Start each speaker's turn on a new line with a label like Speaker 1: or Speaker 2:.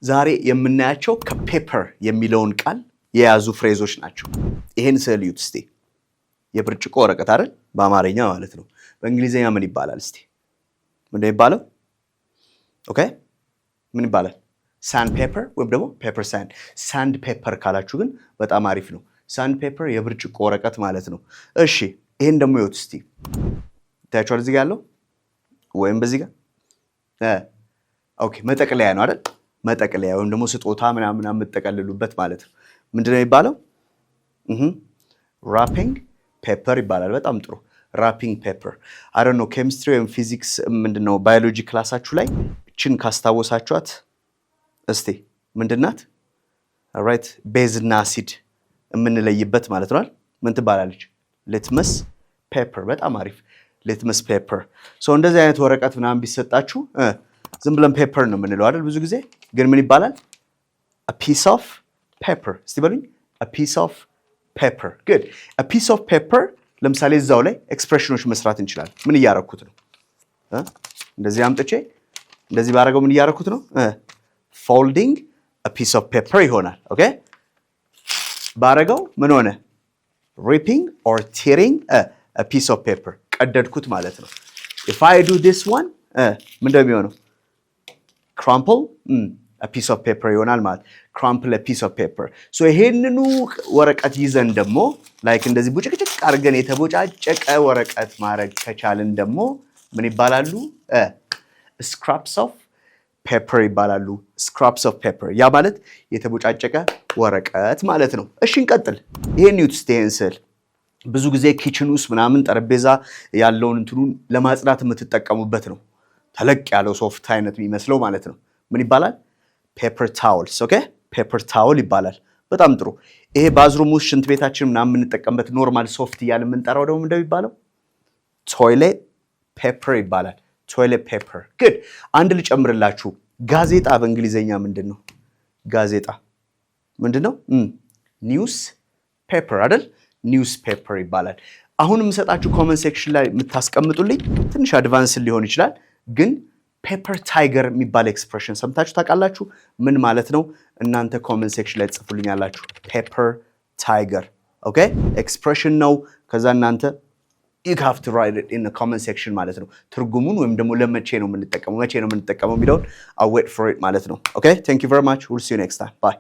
Speaker 1: ዛሬ የምናያቸው ከ paper የሚለውን ቃል የያዙ phrase ኦች ናቸው። ይሄን ስዕል እዩት እስቲ። የብርጭቆ ወረቀት አይደል? በአማርኛ ማለት ነው። በእንግሊዝኛ ምን ይባላል እስቲ? ምንድን ነው የሚባለው? Okay፣ ምን ይባላል? Sand paper ወይም ደግሞ paper sand። Sand paper ካላችሁ ግን በጣም አሪፍ ነው። Sand paper የብርጭቆ ወረቀት ማለት ነው። እሺ፣ ይሄን ደግሞ እዩት እስቲ። ይታያችኋል እዚህ ጋር ያለው ወይም በዚህ ጋር፣ okay፣ መጠቅለያ ነው አይደል? መጠቅለያ ወይም ደግሞ ስጦታ ምናምን የምትጠቀልሉበት ማለት ነው። ምንድን ነው የሚባለው? Wrapping paper ይባላል። በጣም ጥሩ፣ wrapping paper። I don't know፣ ኬሚስትሪ ወይም ፊዚክስ፣ ምንድን ነው፣ ባዮሎጂ class ኣችሁ ላይ እችን ካስታወሳችኋት እስቲ ምንድናት? Right፣ base እና አሲድ የምንለይበት ማለት ነው። ምን ትባላለች? Litmus paper። በጣም አሪፍ፣ litmus paper። So እንደዚህ አይነት ወረቀት ምናምን ቢሰጣችሁ ዝም ብለን paper ነው የምንለው አይደል? ብዙ ጊዜ ግን ምን ይባላል? Piece of paper። እስቲ በሉኝ፣ piece of paper። Good፣ piece of paper። ለምሳሌ እዛው ላይ expression ኦች መስራት እንችላለን። ምን እያረኩት ነው? እንደዚህ አምጥቼ እንደዚህ ባረገው ምን እያረኩት ነው? Folding piece of paper ይሆናል። Okay፣ ባረገው ምን ሆነ? Ripping or tearing piece of paper፣ ቀደድኩት ማለት ነው። If I do this one ምን እንደሚሆነው? Crumple piece of paper ይሆናል ማለት፣ crumple piece of paper። So ይሄንኑ ወረቀት ይዘን ደግሞ like እንደዚህ ቡጭቅጭቅ አድርገን የተቦጫጨቀ ወረቀት ማድረግ ከቻልን ደግሞ ምን ይባላሉ? Scraps of paper ይባላሉ። Scraps of paper፣ ያ ማለት የተቦጫጨቀ ወረቀት ማለት ነው። እሺ፣ እንቀጥል። ይሄን እዩት እስቲ፣ ይሄን ስዕል ብዙ ጊዜ kitchen ውስጥ ምናምን ጠረጴዛ ያለውን እንትኑን ለማጽዳት የምትጠቀሙበት ነው። ተለቅ ያለው ሶፍት አይነት የሚመስለው ማለት ነው። ምን ይባላል? Paper towels። Okay፣ paper towel ይባላል። በጣም ጥሩ። ይሄ bathroom ውስጥ ሽንት ቤታችን ምናምን የምንጠቀምበት normal ሶፍት እያለ የምንጠራው ደግሞ እንደሚባለው toilet paper ይባላል። Toilet paper። Good። አንድ ልጨምርላችሁ። ጋዜጣ በእንግሊዝኛ ምንድን ነው? ጋዜጣ ምንድን ነው? Newspaper አይደል? Newspaper ይባላል። አሁን የምሰጣችሁ comment section ላይ የምታስቀምጡልኝ ትንሽ advance ሊሆን ይችላል፣ ግን paper tiger የሚባል expression ሰምታችሁ ታውቃላችሁ? ምን ማለት ነው? እናንተ comment section ላይ ትጽፉልኛላችሁ። Paper tiger፣ okay፣ expression ነው። ከዛ እናንተ you have to write it in the comment section ማለት ነው። ትርጉሙን ወይም ደግሞ ለመቼ ነው የምንጠቀመው፣ መቼ ነው የምንጠቀመው የሚለውን I'll wait for it ማለት ነው። Okay, thank you very much. We'll see you next time. Bye.